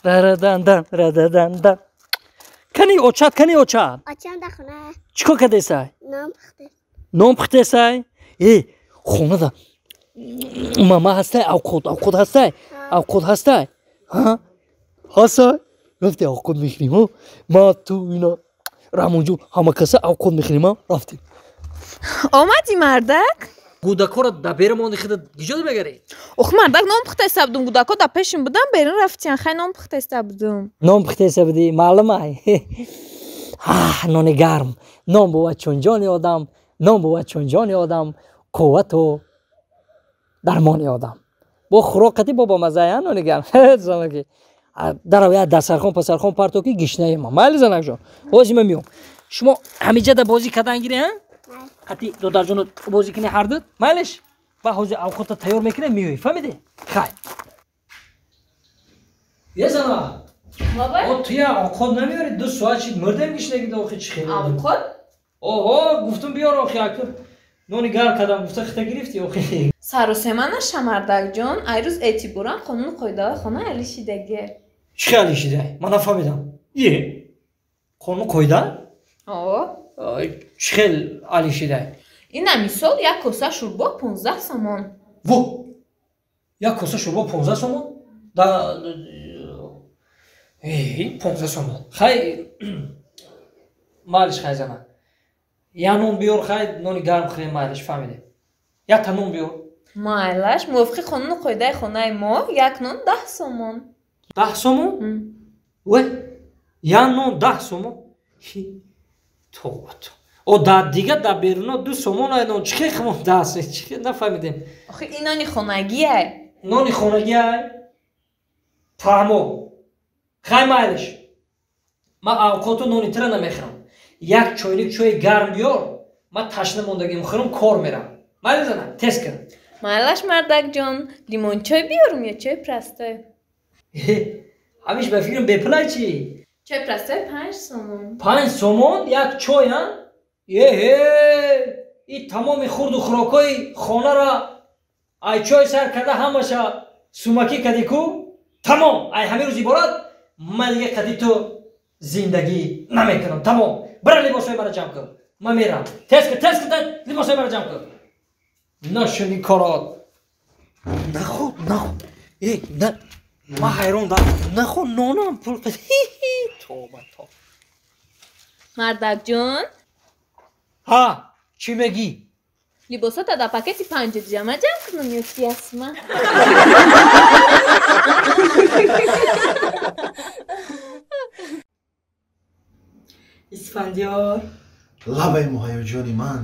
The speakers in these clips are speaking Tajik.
Рарадандан, рададандан. Кани очат, кани очат? Очам дар хона. Чӣ кор кардесай? Нон пухте. Нон пухтесай? Э, хонада мама ҳастай, авқот, авқот ҳастай? Авқот ҳастай? Ҳа? Ҳастай? Рафти авқот мехӯрем, ҳо? Ма, ту, ина, Раҳмонҷон, ҳама каса авқот мехӯрем, ҳа? Рафтем. Омадӣ, мардак? Гӯдакҳоро дар берун монди, хида гиҷо мегарӣ? Ох, мардак, нон пухтаиста будум, гӯдакҳо дар пешим будам, берун рафтиян, хай нон пухтаиста будум. Нон пухтаиста будӣ, маълум ай. Нони гарм. Нон бувад чун ҷони одам, нон бувад чун ҷони одам, қуввату дармони одам. Бо хӯрок қати бо бамаззая, нони гарм. Занаки. Дарав як дастархон пасархон парто ки гишнаи ма. Майли, занакҷон. Ҳозир ман миём. Шумо ҳамиҷа бозӣ кардан гире, ҳа? Қати додарҷоно бозӣ кунӣ ҳардут? Майлиш? Ба ҳозир авқота тайёр мекунем, меоӣ. Фаҳмидӣ? Хай. Е, зана. О, туя авқот намеёри? 2 соат шид, мурдем гишнагида, охи чӣ хел? Авқот? Оҳо, гуфтум биёр, охи акр. Нони гарм кардам, гуфта хита гирифтӣ, охи. Саросема наша, мардакҷон, ай рӯз эътиборан қонуну қоидаҳои хона алишидаге. Чӣ хел алишида? Ман нафаҳмидам. Е. Қонуну қоида? О. Чӣ хел алишида? Ина мисол, як коса шӯрбо 15 сомон. Во! Як коса шӯрбо 15 сомон? Да 15 сомон. Хай, майлиш, хай, зана. Я нон биёр, хай, нони гарм хӯрем, майлиш, фаҳмидем. Якта нон биёр. Майлаш, мувофиқи қонуну қоидаи хонаи мо як нон 10 сомон. 10 сомон? Ве, як нон 10 сомон? Тобо. О, да дига дар беруно 2 сомон ай нон, чӣ хел химон даҳ? Чӣ хел, нафаҳмидем. Охи ин нони хонагиай. Нони хонагиай? Фаҳмо. Хай, майлиш. Ман авқоту нони тира намехӯрам. Як чойник чои гарм биёр, ман ташна мондагим, хӯрам, кор мерам. Майли, зана, тез кун. Майлаш, мардакҷон, лимончой биёрум ё чои простой? Ҳамиш ба фикрам бепулай чӣ? Чои простой 5 сомон. 5 сомон як чой, а? Еҳе, и тамоми хурду хӯрокҳои хонаро ай чой сар карда ҳамаша сумакӣ кардӣ ку? Тамом, ай ҳамин рӯз иборат ман дига қади ту зиндагӣ намекунам. Тамом, бира, либосҳои маро ҷамъ кун, ман мерам. Тез кун, тез кун, либосҳои маро ҷамъ кун. Нашуни корот. Нахо, нахо. Э, на, ман ҳайрон да. Нахо, нонам пул. Тоба, тоба. Мардакҷон. Ҳа, чӣ мегӣ? Либосота дар пакети панҷа ҷама ҷамъ кунам ё ки ясма? Исфандиёр. Лабай, Муҳайёҷони ман.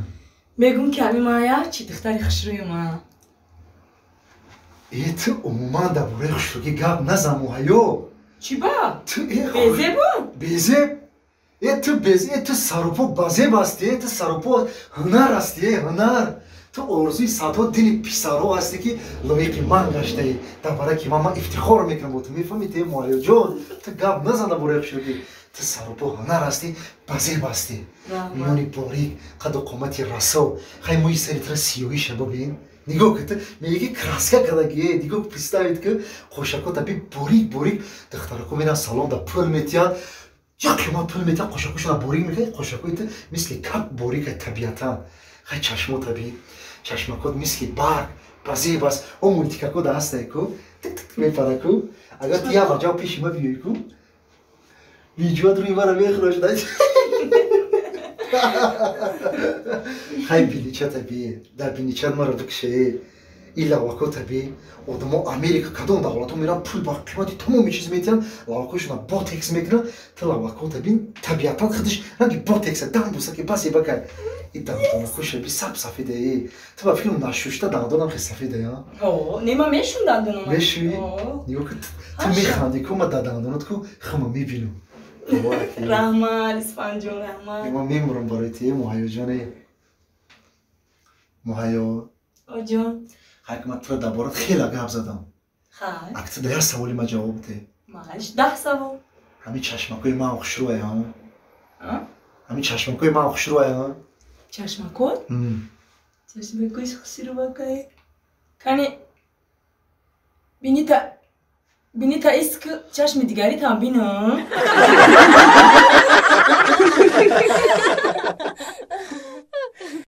Мегум ки ҳами мая чӣ духтари хушрӯи ман. Э, ту умуман дар бораи хушрӯгӣ гап назан, Муҳайё. Чӣ ба? Ту безебу? Безеб? Э, ту без, э, ту сарупо базеб ҳастӣ, э, ту сарупо ҳунар ҳастӣ, э, ҳунар. Ту орзуи садҳо дили писарҳо ҳастӣ, ки лоиқи ман гаштаӣ. Дар бараки ман ифтихор мекунам бо ту, мефаҳмӣ ту, Муҳайёҷон? Ту гап назан дар бораи хушрӯгӣ. Ту сарупо ҳунар ҳастӣ, базеб ҳастӣ, миёни борик, қаду қомати расо. Хай, мӯи сари тура сиёҳиша бибин, нигоҳ ки, ту мегӯӣ ки краска кардагӣ. Нигоҳ, представить ки, қошакота би, борик борик. Духтарако меран салон, да пул метиҳанд, як қимат пул метиҳанд, қошакошона борик мекунад. Қошакои ту мисли кап борика табиатан. Хай, чашмота би, чашмакот мисли барг базеб аст. О, мультикако да ҳастай ку, тик тик мепара ку. Агар ту як ваҷав пеши ма биёӣ ку, видеоат рӯи мара мехӯрошда. Хай, биничата би, дар биничат маро бикше. И лавакота би, одамо Америка, кадом давлатҳо меран, пул ба қимати тамоми чиз метиҳанд, лавакошона ботекс мекунанд. Ту лавакота бин, табиатан худаш ранги ботекса, дам буса ки бас ебакай. И дандонакоша би, саб сафеда. Ту ба фикрам нашушта дандонам хе сафеда. Не, ман мешум дандонам. Мешӯӣ? Нигоҳ ки, ту механдӣ ку, ма дар дандонат ку хума мебинам. Раҳмат, Исфанҷон, раҳмат. Ман мемурам барои ту, Муҳайёҷоне, Муҳайё. Оҷон. Хай, ки ман туро дар борат хеле гап задам. Хай. Ак ту да як саволи ма ҷавоб де. Майлиш, 10 савол. Ҳамин чашмакои ман хушрӯая? Ҳамин чашмакои ман хушрӯая? Чашмакот? Чашмакош хушрӯакай. Кани бинита. Бини та ист ки чашми дигаритам бинам.